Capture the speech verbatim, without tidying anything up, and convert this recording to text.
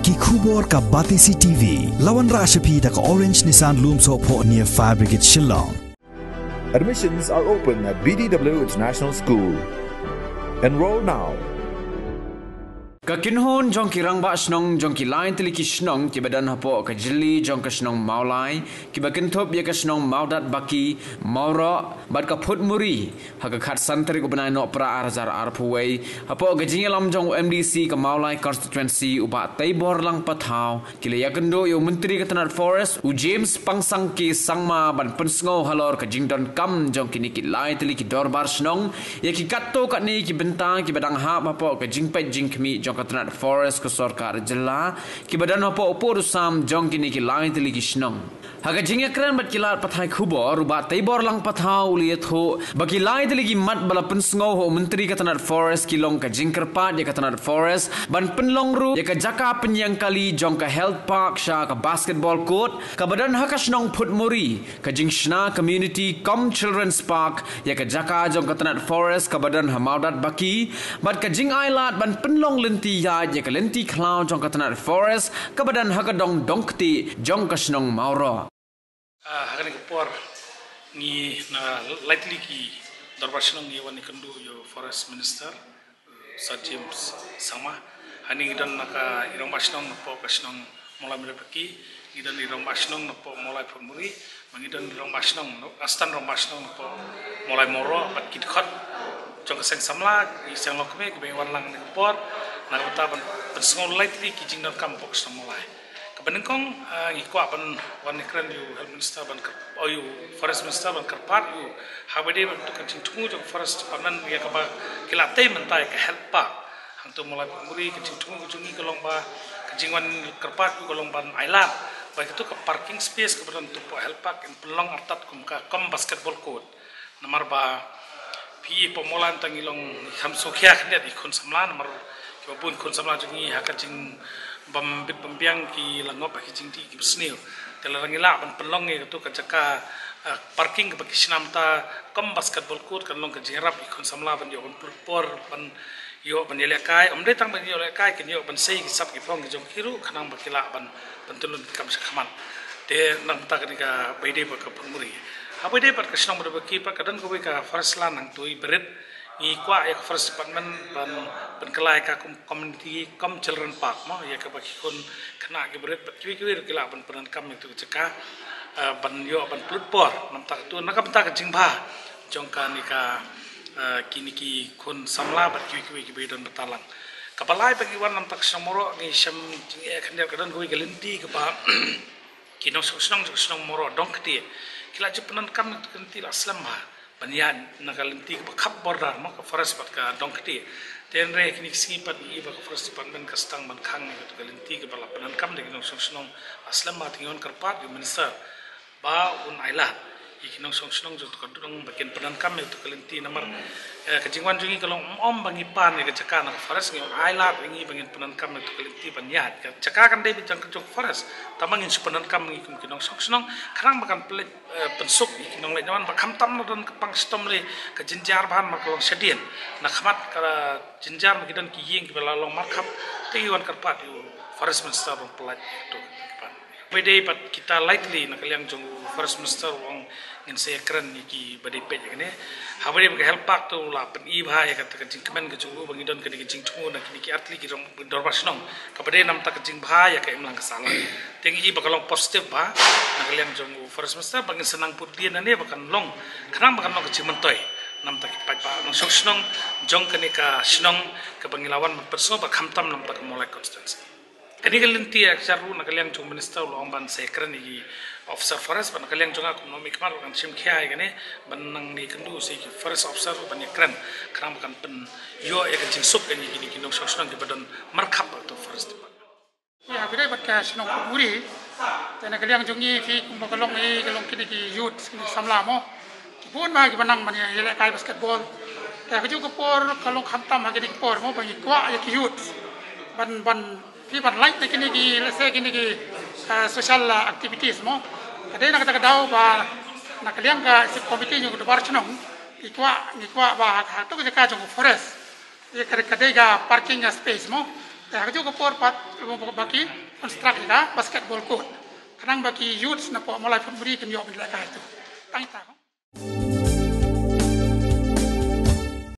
Ki khubor ka Batesi T V. La wanrah sha phi da ka Orange Nissan Lumsohphoh near Fire Brigade Shillong. Admissions are open at B D W International School. Enroll now. Ka kynhun jong ki rangbah shnong jong ki lai tylli ki shnong kiba don hapoh ka jylla jong ka shnong Mawlai kiba kynthup ïa ka shnong Mawdat Baki, Mawroh bad ka Phutmuri ha ka khatsan tarik u bnai Nohprah ar hajar arphew wei hapoh ka jingïalam jong u M D C ka Mawlai Constituency u Bah Teibor Langpathaw ki la ïakynduh ïa u Myntri ka tnat Forest u James Pangsangki Sangma ban pynsngew halor ka jingdonkam jong kine ki lai tylli ki dorbar shnong ïa ki katto katne ki bynta kiba dang hap hapoh ka jingpeit jingkhmih jong ka tnat Forest ka sorkar jylla kiba don hapoh u pud u sam jong kine ki lai tylli ki shnong. Ha ka jingïakren bad ki lad pathai khubor u Bah Teibor Langpathaw u la ïathuh ba ki lai tylli ki mat ba la pynsngew ha u Myntri ka tnat Forest ki long ka jingkyrpad ïa ka tnat Forest ban pynlong ruh ïa ka jaka pynïeng kali jong ka Health Park sha ka Basketball Court kaba don ha ka shnong Phutmuri, ka jingshna Community cum Children's Park ïa ka jaka jong ka tnat Forest kaba don ha Mawdat Baki bad ka jingailad ban pynlong lynti ïaid ïa ka lynti khlaw jong ka tnat Forest kaba don ha ka dong Dongktieh jong ka shnong Mawroh. Ah, ha kane ka por ngi na lai tylli ki dorbar shnong ngi wan ïakynduh ïa u Forest Minister, Sir James Sangma. Hangne ngi don na ka i rangbah shnong napoh ka shnong Mawlai Mawdat Baki, ngi don i rangbah shnong napoh Mawlai Phutmuri, bad ngi don i rangbah shnong, na, ah, stan rangbah shnong napoh Mawlai Mawroh bad ki dkhot jong ka seng samla, ki seng longkmie kiba wan lang ha kane ka por na ka bynta ban pynsngew lai tylli ki jingdonkam hapoh ka shnong Mawlai. Kaba nyngkong, ah, ngi kwah ban wan ïakren ïa u Health Minister ban kyr, oh, ïa u Forest Minister ban kyrpad ïa u ha kaba ïadei bad ka jingthmu jong ka Forest Department ïa kaba ki la tei mynta ïa ka Health Park. Hangto Mawlai Phutmuri, ka jingthmu ka jong ngi ka long ba ka jingwan kyrpad ïa u ka long ban ailad ba kato ka parking space kaba don hapoh Health Park in pynlong artat kum ka, kum basketball court. Namar ba phi i hapoh Mawlai mynta ngi long, ngi kham sngewkhia khyndiat ïa ki khun samla namar kiba bun khun samla jong ngi ha ka jingbym bit bym biang ki la ngop ha ki jingdih kiba sniew. Te lada ngi lah ban pynlong ïa kato ka jaka, eh, parking kaba ki shna mynta kum basketball court kan long ka jingïarap ïa ki khun samla ban ïoh ban pynlong por ban ïoh ban ïalehkai, ym dei tang ban ïoh lehkai, kin ïoh ban sei ki sap ki phong ki jong ki ruh khnang ba ki lah ban, ban pyntyllun ki kam sha khmat. Te na ka bynta kane kaba ïadei bad ka Phutmuri. Ha kaba ïadei bad ka shnong Mawdat Baki pat ka don kawei ka forest land hangto i Barit. Ngi kwah ïa ka Forest Department ban pynkylla ïa ka kum community cum children park mo, ïa kaba ki khun khynnah ki Barit bad kiwei kiwei ruh ki lah ban pyndonkam ïa kato ka jaka, eh, ban ïoh ban pynlut por na ka bynta kato, na ka bynta ka jingbha jong kane ka, eh, kine ki khun samla bad kiwei kiwei kiba ïadon bynta lang. Kaba lai ba ngi wan na ka bynta ka shnong Mawroh ngi shem jingeh khyndiat, ka don kawei ka lynti kaba ki nongshong shnong jong ka shnong Mawroh Dongktieh ki la ju pyndonkam ïa kato ka lynti la slem bha ban ïaid na ka lynti kaba khap border mo, ka forest bad ka Dongktieh. Te hynrei kine ki sngi pat ngi i ba ka Forest Department ka sdang ban khang ïa kato ka lynti kaba la pyndonkam da ki nongshong shnong la slem bha. Te ngi wan kyrpad ïa u Minister ba un ailad ïa ki nongshong shnong jong kato ka dong ba kin pyndonkam ïa kato ka lynti namar, eh, ka jingwan jong ngi ka long ym, ym ba ngi pan ïa ka jaka na ka forest, ngi ong ailad ïa ngi ba ngin pyndonkam ïa kato ka lynti ban ïaid. Ka jaka kan dei beit jong ka jong ka forest, tangba ngin shu pyndonkam ngi kum ki nongshong shnong khnang ba kan pynleit, eh, pynsuk ïa ki nongleit nongwan ba khamtam la don ka pang shitom lei ka jynjar ba han ba ka long shadien na khmat ka jynjar ba ki don ki ïing kiba la long markhap. Te ngi wan kyrpad ïa u Forest Minister ban pynlait ïa kato ka pan. Kaba ïadei bad kita lai tylli na ka liang jong u Forest Minister u ong ngin sa ïakren ïa kiba dei peit ïa kane. Ha kaba ïadei bad ka Health Park te u la pyni bha ïa kata ka jingkmen ka jong u ba ngi don kane ka jingthmu na kine ki artylli ki rong dorbar shnong kaba dei na ka bynta ka jingbha ïa ka imlang ka sahlang. Te ngi i ba ka long positive bha na ka liang jong u Forest Minister ba ngin sa nang bud dien nangne ba kan long khnang ba kan long ka jingmyntoi na ka bynta ki paidbah nongshong shnong jong kane ka shnong kaba ngi la wan ban pynsngew ba khamtam na ka bynta ka Mawlai constituency. Kane ka lynti ka jia ruh na ka liang jong u Minister u la ong ban sa ïakren ïa ki officer forest, bad na ka liang jong nga kum u nongmihkhmat ruh ngan shim khia ïa kane ban nang ïakynduh sa ïa ki forest officer ruh ban ïakren khnang ba kan pynïoh ïa ka jingsuk ïa kine ki nongshong shnong kiba don markhap bad ka Forest Department. Ïa, phi dei bad ka shnong Phutmuri. Te na ka liang jong ngi phi kumba ka long, eh, ka long kine ki youth, kine ki samla mo. Ki bun bha kiba nang ban ïalehkai basketball. Te ha kajuh ka por ka long khamtam ha kine ki por mo ba ngi kwah ïa ki youth ban, ban phi ban lait na kine ki, let's say, kine ki, eh, social, eh, activities mo. Ka dei na kata ka daw ba na ka liang ka executive committee jong ka dorbar shnong ngi kwah, ngi kwah ba ha, ha kato ka jaka jong ka forest ïa ka, ka dei ka parking space mo. Te ha kajuh ka por pat ba ki construct ïa ka basketball court. Khnang ba ki youths na pdeng Mawlai Photbury kin ïoh ban leh ka ïa tu. Tang ita.